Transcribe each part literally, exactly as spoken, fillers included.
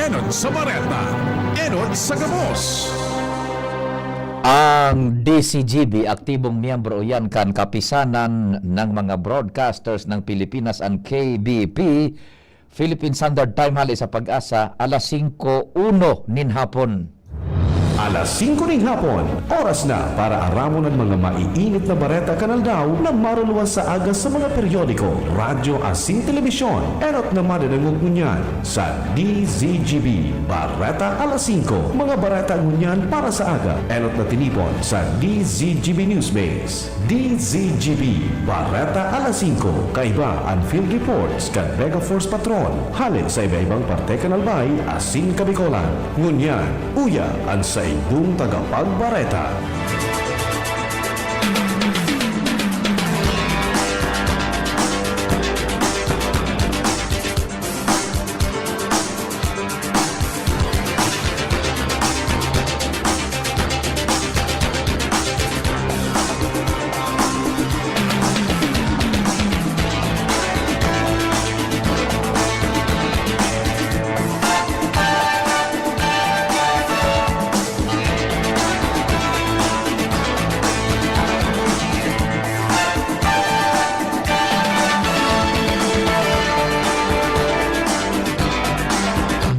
Enot sa bareta, enot sa gabos. Ang D Z G B, aktibong miyembro iyan kan Kapisanan ng mga Broadcasters ng Pilipinas, ang K B P, Philippine Standard Time, hale sa PAGASA, alas singko uno nin hapon. Alas singko nin hapon, oras na para aramon an mga maiinit na bareta kan aldaw na maruluwas sa aga sa mga periodiko, radyo asin telebisyon. Enot na madadangog ngunyan sa D Z G B Bareta alas singko, mga bareta ngunyan para sa aga. Enot na tinipon sa D Z G B Newsbase. D Z G B, Bareta alas singko, kaiba an field reports kan Mega Force Patrol, hale sa iba-ibang parte kan Albay asin Kabicolan. Ngunyan, uya an saindong tagapagbareta.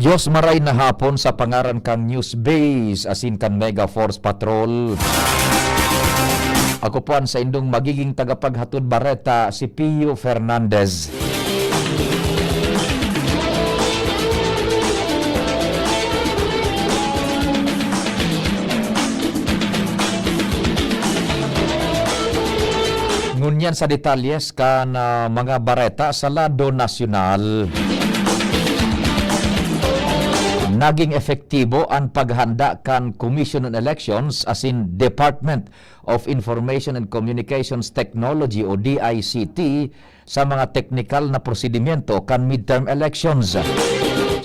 Dios maray na hapon sa pangaran kan Newsbase asin kan Mega Force Patrol. Ako po an saindong magiging tagapaghatod bareta, si Pio Fernandez. Ngunyan sa detalyes kan, ah, mga bareta sa lado nasyonal. Naging epektibo an paghanda kan Commission on Elections asin Department of Information and Communications Technology o D I C T sa mga teknikal na prosedimento kan midterm elections.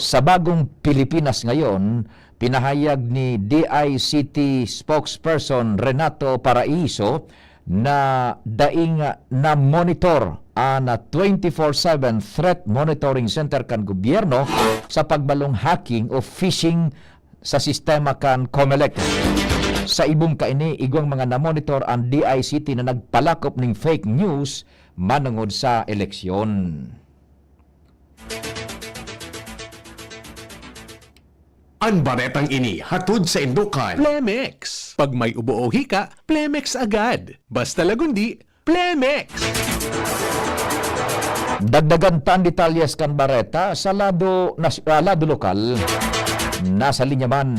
Sa bagong Pilipinas ngayon, pinahayag ni D I C T spokesperson Renato Paraiso na daing na-monitor an twenty-four seven Threat Monitoring Center kan gobyerno sa pagbalong hacking o phishing sa sistema kan Comelec. Sa ibong kaini, igwang mga namonitor an D I C T na nagpalakop ning fake news manongod sa eleksyon. An baretang ini hatod saindo kan Plemex. Pag may ubo o hika, Plemex agad. Basta Lagundi, Plemex! Dagdagan ta an detalyes kan bareta sa lado nas-, ah, lado lokal. Nasa linya man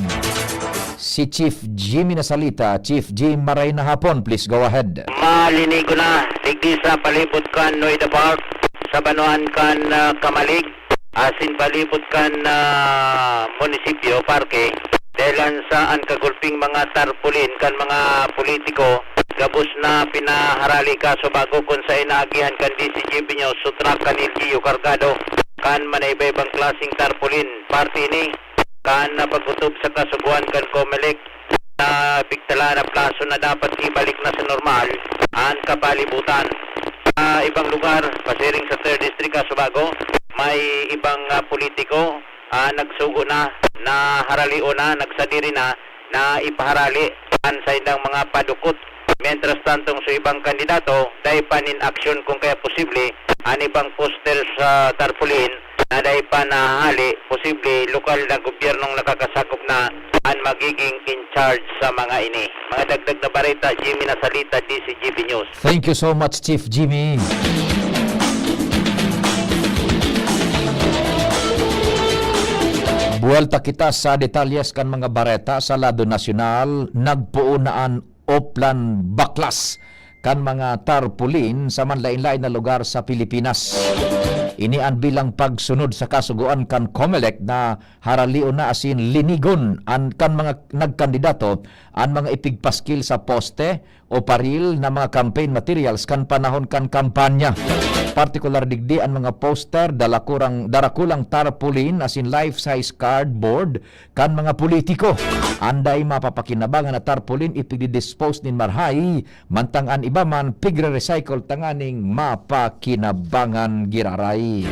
si Chief Jimmy Nasalita. Chief Jim, maray na hapon. Please go ahead. Malinigo na, digdi sa palibot kan Noida Park, sa banwaan kan, ah, Camalig, asin palibot kan, ah, munisipyo, parke, dahelan sa an kagulping mga tarpaulin kan mga politiko, gabos na pinaharali kasubago kun saen naagihan kan D Z G B News, sutra kan L G U kargado kan manaiba-ibang klaseng tarpaulin. Parte ini kan pagkutob sa kasugoan kan Comelec na pigtalaan na plaso na dapat ibalik na sa normal an kapalibutan. Sa ibang lugar, pasiring sa Third District, Casubago, may ibang, ah, politiko, ah, nagsugo na, na haralion na, nagsadiri na, na ipaharali an saindang mga padukot. Mientras tantong sa ibang kandidato, dai pa nin aksyon kung kaya posible, an ibang poster sa tarpaulin na dai pa nahahali, posible lokal na gobyernong nakakasakop na an magiging in charge sa mga ini. Mga dagdag na bareta, Jimmy Nasalita, D Z G B News. Thank you so much, Chief Jimmy. Buwelta kita sa detalyes kan mga bareta sa lado nasyonal. Nagpoon na an oplan baklas kan mga tarpaulin sa manlaen-laen na lugar sa Pilipinas. Ini an bilang pagsunod sa kasugoan kan Comelec na haralion na asin linigon an kan mga nagkandidato an mga ipigpaskil sa poste o paril na mga campaign materials kan panahon kan kampanya. Partikular digdi an mga poster, dalakurang, darakulang tarpaulin asin life-size cardboard kan mga politiko. An dai mapapakinabangan na tarpaulin ipigdidispose nin marhay, mantang an iba man pigre-recycle tanganing mapakinabangan giraray.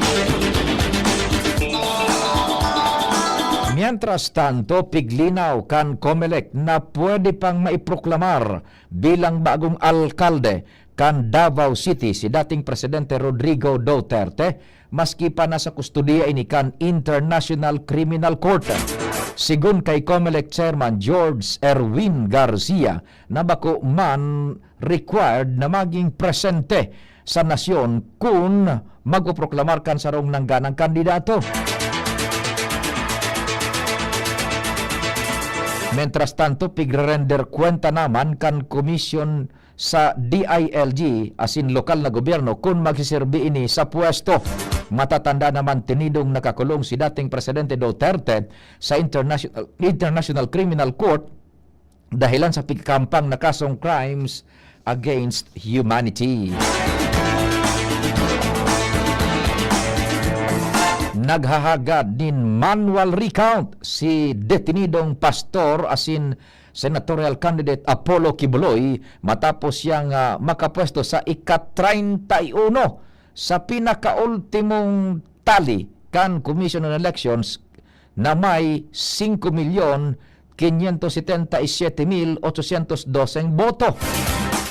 Mientras tanto, piglinaw kan Comelec na pwede pang maiproklamar bilang bagong alkalde kan Davao City si dating Presidente Rodrigo Duterte, maski pa nasa kustodiya ini kan International Criminal Court. Sigon kay Comelec Chairman George Erwin Garcia, na bako man required na maging presente sa nasyon kun magpoproklamar kan sarong nangganang kandidato. Mientras tanto, pigre-render kwenta naman kan komisyon sa D I L G, asin lokal na gobyerno, kun magsiserbi ini sa pwesto. Matatanda naman, tinidong nakakulong si dating Presidente Duterte sa International, International Criminal Court dahilan sa pigkampang na kasong crimes against humanity. Naghahagad nin manual recount si detenidong pastor asin senatorial candidate Apollo Quiboloy matapos siyang, ah, makapwesto sa ika-treinta y uno sa pinakaultimong tally kan Commission on Elections na may singko milyon quinientos setenta y siete mil ochocientos doseng boto.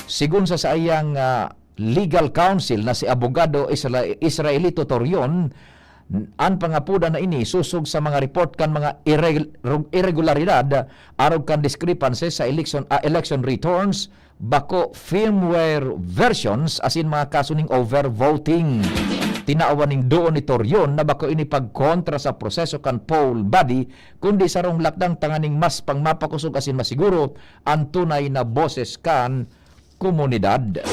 Sigon sa saiyang, ah, legal counsel na si Abogado Isra-, Israelito Torion, an pangapodan na ini sosog sa mga report kan mga irre-, irregularidad arog kan discrepancy sa election, ah, election returns, bako firmware versions asin mga kaso ning overvoting. Tinawan nin duon ni Torion na bako ini pagkontra sa proseso kan poll body, kundi sarong lakdang tanganing mas pang mapakosog asin masiguro an tunay na boses kan komunidad.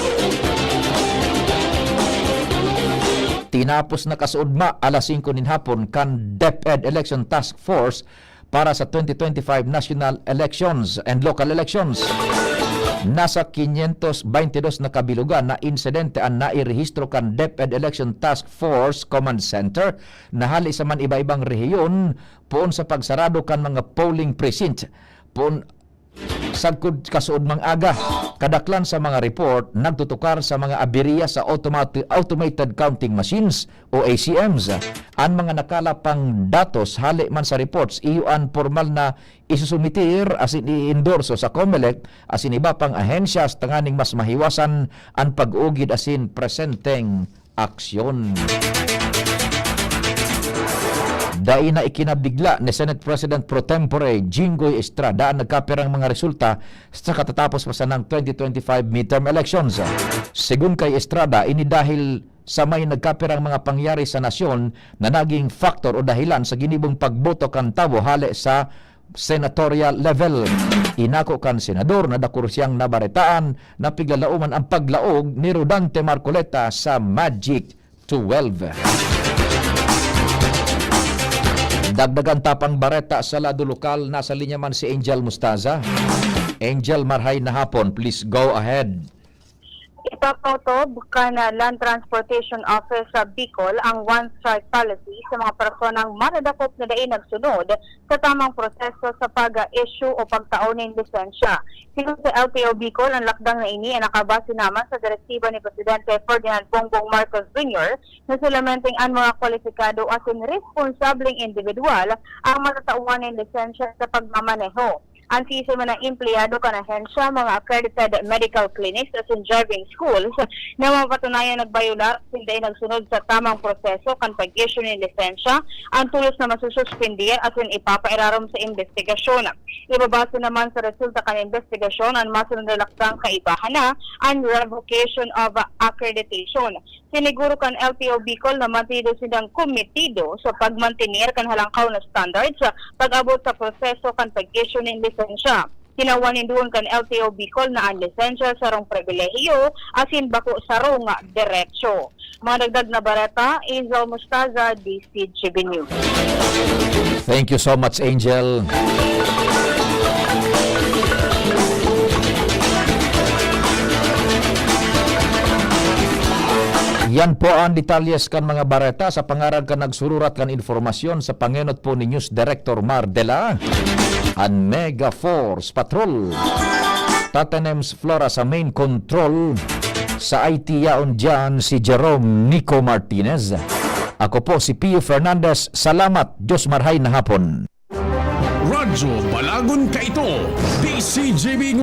Tinapos na kasuodma alas singko nin hapon kan DepEd Election Task Force para sa twenty twenty-five national elections and local elections. Nasa quinientos veinte dos na kabilogan na insidente an nairehistro kan DepEd Election Task Force Command Center na hali sa man iba-ibang rehiyon, poon sa pagsarado kan mga polling precinct. Poon sagkod kasuodmang aga, kadaklan sa mga report nagtutukar sa mga aberya sa automati-, automated counting machines o A C Ms. An mga nakalap pang datos hale man sa reports, iyo an pormal na isusumitir asin i-endorso sa Comelec asin iba pang ahensya tanganing mas mahiwasan an pag-ugid asin presenteng aksyon. Dai na ikinabigla ni Senate President pro tempore Jinggoy Estrada an nagkapirang mga resulta sa katatapos pa sanang twenty twenty-five midterm elections. Sigon kay Estrada, ini dahil sa may nagkapirang mga pangyari sa nasyon na naging faktor o dahilan sa ginibong pagboto kan tawo hale sa senatorial level. Inako kan senador na dakul siyang nabaretaan na piglalaoman ang paglaog ni Rodante Marcoleta sa Magic twelve. Dagdagan ta pang bareta sa lado lokal, nasa linya man si Angel Mustaza. Angel, marhay na hapon, please go ahead. Ipapautob kan Land Transportation Office sa Bicol ang one strike policy sa mga personang madadakop na dai nagsunod sa tamang proseso sa pag-issue o pagtao nin lisensya. Sigon sa L T O Bicol, ang lakdang na ini ay nakabase naman sa direktiba ni Presidente Ferdinand Bongbong Marcos Junior na solamenteng an mga kwalipikado asin responsableng indibidwal ang matatawan nin lisensya sa pagmamaneho. An siisay man na empleyado kan ahensya, mga accredited medical clinics asin driving schools na mapatunayan nagbayolar asin dai nagsunod sa tamang proseso kan pag-issue nin lisensya, an tolos na masususpindi asin ipapairarom sa imbestigasyon. Ibabase naman sa resulta kan imbestigasyon an masunod na lakdang kaibahan na an revocation of accreditation. Siniguro kan L T O Bicol na mantido sindang kometido sa pagmantener kan halangkaw na standards sa pag-abot sa proseso kan pag-issue nin lisensya. Tinawan nin duon kan L T O Bicol na an lisensya sarong pribilehiyo asin bako sarong derecho. Mga dagdag na bareta, Angel Mostaza, D C G B News. Thank you so much, Angel. Yan po ang detalyes kan mga bareta sa pangaran kan nagsururat kan impormasyon sa pangenot po ni News Director Mar Dela, an Mega Force Patrol. Tatanems Flora sa main control, sa I T yaon diyan si Jerome Nico Martinez. Ako po si Pio Fernandez. Salamat. Diyos marhay na hapon. Radyo Balagon Kaito, D C G B